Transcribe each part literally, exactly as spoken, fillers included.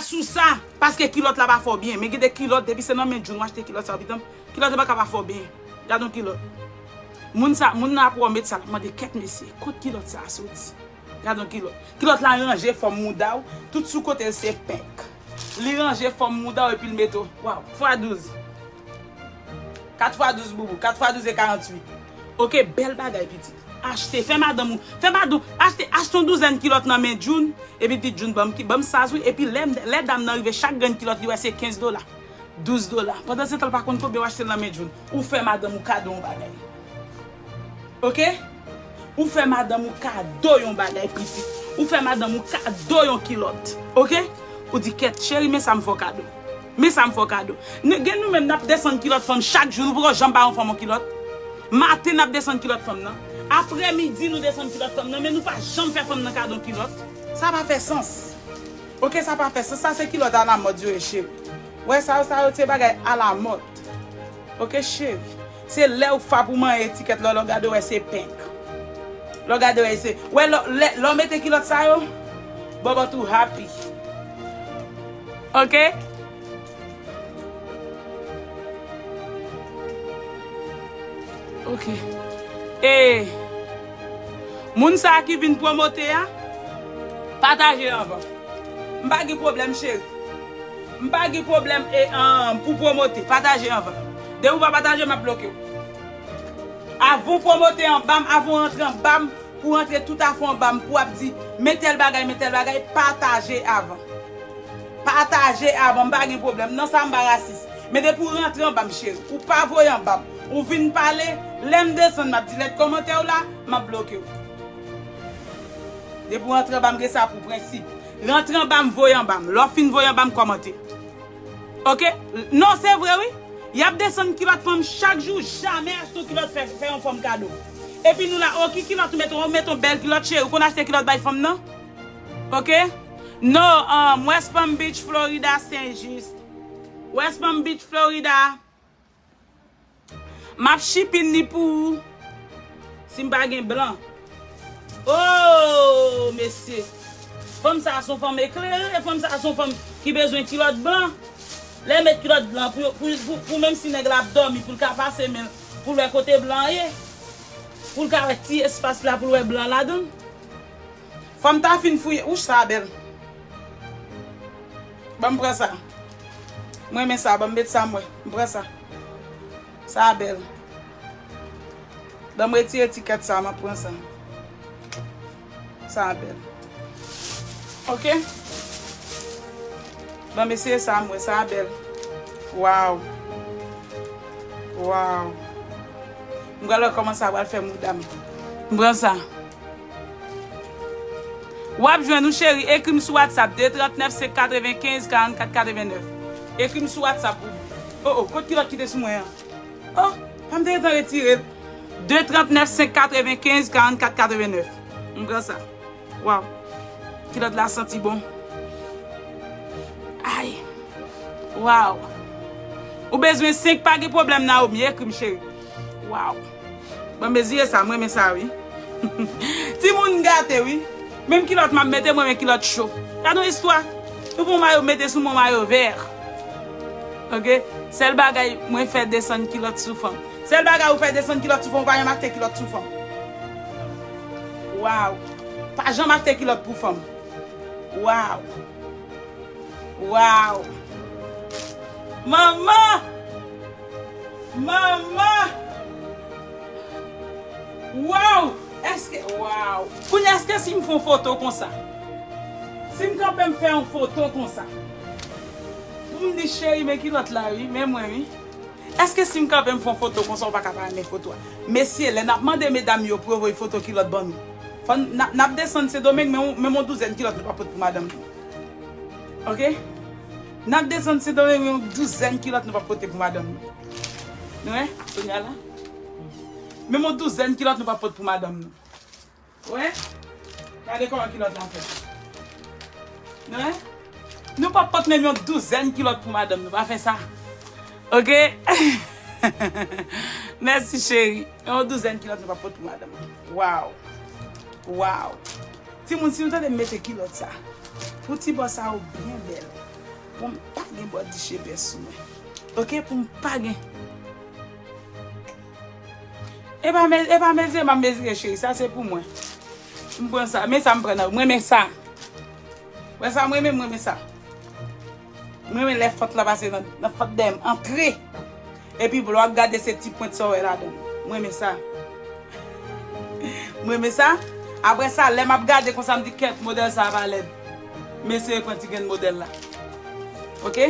sou sa, paske kilòt la pa fè w byen. Men gen de kilòt, depi se nan men June w achte kilòt sa, pitanm, kilòt la pa ka pa fè w byen. Gad yon kilòt. Moun sa, moun nan ap wè w met sa, l ap mande, "Kèt mesye, kot kilòt sa a soti?" Gad yon kilòt. Kilòt la ranje fòm mouda w, tout sou kote l se penk. Li ranje fòm mouda w epi l mete w. Waw, fwa douz. Kat fwa douz, boubou. Kat fwa douz e karanntuit. Oke, bèl bagay, pitit. Achte, fè madanm ou, fè madanm, achte, achte yon douzèn kilòt nan men June, epi di, "June, ban m ki, ban m saz, wi." Epi lè, lè dam nan rive, chak grenn kilòt li wè se kenz dola, douz dola. Pandan se tan, l pa konn konbyen w achte l nan men June. Ou fè madanm ou kado yon bagay. Oke? Ou fè madanm ou kado yon bagay, pitit. Ou fè madanm ou kado yon kilòt. Oke? Ou di, "Kèt, cheri, men sa m fè w kado. Men sa m fè w kado." Nou, gen nou menm, n ap desann kilòt fanm chak jou. Nou poko janm ba yon fanm yon kilòt. Maten, n ap desann kilòt fanm nan. Aprèmidi, nou desann kilòt fanm nan. Men nou pa janm fè fanm nan kado yon kilòt. Sa pa fè sans. Oke, sa pa fè sans. Sa se kilòt alamòd yo ye, cheri. Wè, sa yo, sa yo se bagay alamòd. Oke, cheri. Se lè ou fap ou manyen etikèt la, lè w gade w wè se penk. Lè w gade w wè se, wè, lè, lè, lè w mete kilòt sa yo, bòbòt ou happy. Oke? Oke. E moun sa a ki vin pwomote a, pataje anvan. M pa gen pwoblèm, cheri. M pa gen pwoblèm e, um, pou pwomote. Pataje anvan. Depi w pa pataje, m ap bloke w. Avan w pwomote anba m, avan w rantre anba m, pou rantre tout afon anba m, pou w ap di, "Men tèl bagay, men tèl bagay," pataje avan. Pataje avan, m pa gen pwoblèm. Nan sa, m pa rasis. Men depi w rantre anba m, cheri, ou pa voye anba m, ou vin pale, lè m desann, m ap di lèt kòmantè w la, m ap bloke w. Depi w rantre anba m, gen sa pou prensip. Rantre anba m, voye anba m. Lè w fin voye anba m, kòmante. Oke? Non, se vre, wi. Y ap desann kilòt fanm chak jou, jamè achte yon kilòt fè, fè yon fanm kado. Epi nou la, o, ki kilòt ou mete, ou mete yon bèl kilòt, cheri, ou konn achte kilòt bay fanm nan? Oke? No, um, West Palm Beach, Florida, Saint Just. West Palm Beach, Florida. M ap shipping li pou ou. Si m pa gen blan. Oh, mesye. Fanm sa a se yon fanm eklere. Fanm sa a se yon fanm ki bezwen kilòt blan. Lè met kilòt blan pou, pou, pou, pou menm si nèg la ap dòmi, pou l ka pase men l, pou l wè kote blan an ye. Pou l ka wè ti espas la, pou l wè blan ladan l. Fò m ta fin fouye. Wouch, sa a bèl. Ban m pran sa. Mwen renmen sa. Ban m met sa, mwen. M pran sa. Sa a bèl. Ban m retire etikèt sa, m ap pran sa. Sa a bèl. Oke? Ban m eseye sa, m wè sa a bèl. Waw. Waw. M pral wè kòman sa pral fè mouda m. M pran sa. W ap jwenn ou, cheri, ekri m sou WhatsApp, de trant nèf, senk katrevenkenz, karannkat, katrevenèf. Ekri m sou WhatsApp, boubou. Oh, oh, kot kilòt ki te sou mwen an? Oh, pa m te gentan retire l. De trant nèf, senk katrevenkenz, karannkat, katrevenèf. M pran sa. Waw. Kilòt la santi bon. Ay. Waw. Ou bezwen senk, pa gen pwoblèm, Naomi, ekri m, cheri. Waw. Ban m mezire sa, mwen renmen sa, wi. Timoun gate, wi. Menm kilòt m ap mete, mwen renmen kilòt cho. Gade yon istwa. Nou pran mayo, mete sou mwen mayo vè. Oke? Sèl bagay, mwen fè desann kilòt sou fanm. Sèl bagay ou fè desann kilòt sou fanm, ou pa janm achte kilòt sou fanm. Waw. Pa janm achte kilòt pou fanm. Waw. Waw. Manman! Manman! Waw! Èske, waw! Kounye a, èske si m fè yon foto konsa? Si m kanpe, m fè yon foto konsa. Pou m di, "Cheri, men kilòt la, wi, men mwen, wi." Èske si m kanpe, m fè yon foto konsa, ou pa ka pa renmen foto a? Mesye, lè n ap mande medam yo pou yo voye foto kilòt ban nou, fò n, n ap, n ap desann Sendomeng, men yon, men yon douzèn kilòt nou pa pot pou madanm nou. Oke? N ap desann Sendomeng, men yon douzèn kilòt nou pa pote pou madanm nou. Nou wè? Sonya la. Menm yon douzèn kilòt nou pa pot pou madanm nou. Wè? Gade kòman kilòt la fè. Nou wè? Nou p ap pot menm yon douzèn kilòt pou madanm nou. Pa fè sa. Oke? Mèsi, cheri. Yon douzèn kilòt nou p ap pot pou madanm nou. Waw. Waw. Timoun, si nou tande m mete kilòt sa, pou ti bò sa yo byen bèl. Pou m pa gen bòdi cheve sou mwen. Oke, pou m pa gen. E pa me-, e pa mezire m ap mezire, cheri. Sa se pou mwen. M pran sa. Men sa m pran nan. Mwen men sa. Wè sa, mwen men, mwen men sa. Mwen men lè fant la pase nan, nan fant dèyè m antre. Epi lè w ap gade se ti pwent sa w wè ladan l. Mwen men sa. Mwen men sa. Apre sa, lè m ap gade konsa, m di kèt modèl sa a pa lèd. M eseye pran ti grenn modèl la. Oke?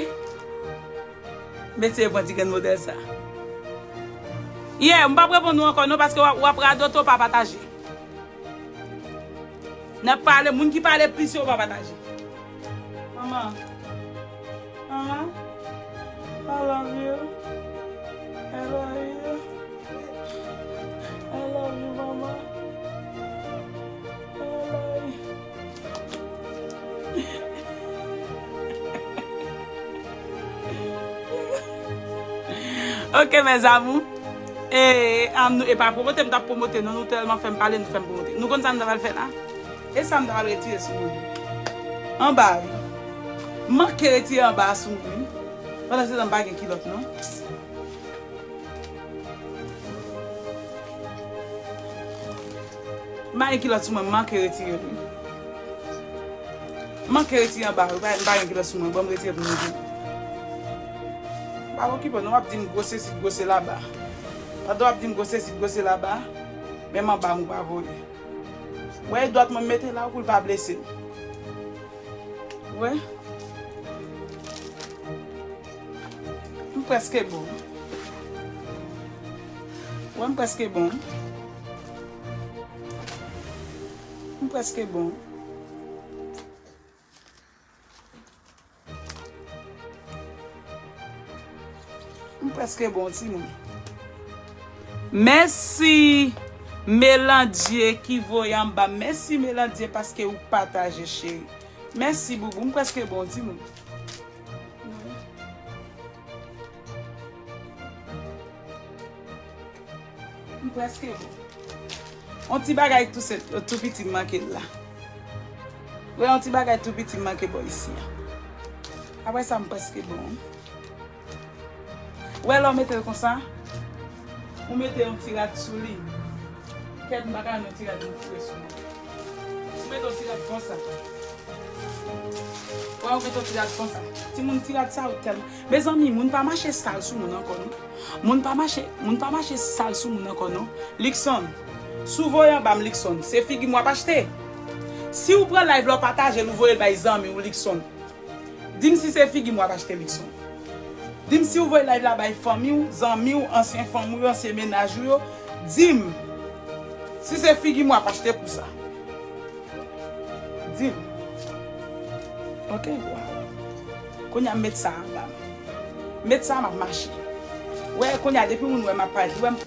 M eseye pran ti grenn modèl sa. Yeah, m p ap reponn ou ankò non, paske w ap, w ap radote, w pa pataje. N ap pale, moun ki pale plis yo pa pataje. Manman. Manman. I love you. I love you. I love you, manman. I love you. Ok, mes amours. E, am, nou, e pa pwomote m t ap pwomote, non, nou tèlman fè m pale, nou fè m pwomote. Nou konn sa m t pral fè la? E sa m t pral retire sou mwen. Anba, wi. M manke retire anba a sou mwen, wi. Pandan se tan, m pa gen kilòt, non. M pa gen kilòt sou mwen, m manke retire l, wi. M manke retire anba, wi, m pa gen kilòt sou mwen, ban m retire pou nou di. M pa okipe w non, w ap di m gwo sesi, gwo sela ba. Pandan w ap di m gwo sesi, gwo sela ba, menm anba m ou pa voye. Wè, dwat mwen m mete la pou l pa blese m. Wè. M prèske bon. Wè, m prèske bon. M prèske bon. M prèske bon, timoun. Mèsi, Melandie ki voye anba. Mèsi, Melandie, paske ou pataje, cheri. Mèsi, boubou. M prèske bon, timoun. M prèske bon. On ti bagay tou senp, tou piti m manke l la. Wè, on ti bagay tou piti m manke bò isi a. Apre sa, m prèske bon. Wè, lè w mete l konsa, ou mete yon ti rad sou li. Kèt m pa ka yon ti rad m foure sou mwen. Ou mete yon ti rad konsa. Wè, ou mete yon ti rad konsa. Timoun, ti rad sa yo tèlman. Mezanmi, moun pa mache sal sou moun ankò, non. Moun pa mache, moun pa mache sal sou moun ankò, non. Luckson, si w voye anba m, Luckson, se figi m w ap achte. Si w pran live la, w pataje l, ou voye l bay zanmi w, Luckson. Di m si se figi m w ap achte, Luckson. Di m si w voye live la bay fanmi w, zanmi w, ansyen fanm ou yo, ansyen mennaj ou yo. Di m si se figi m w ap achte pou sa. Di m. Ok, waw. Kounye a m met sa anba m. Met sa, m ap mache. Wè, kounye a depi moun wè m ap pale, wè m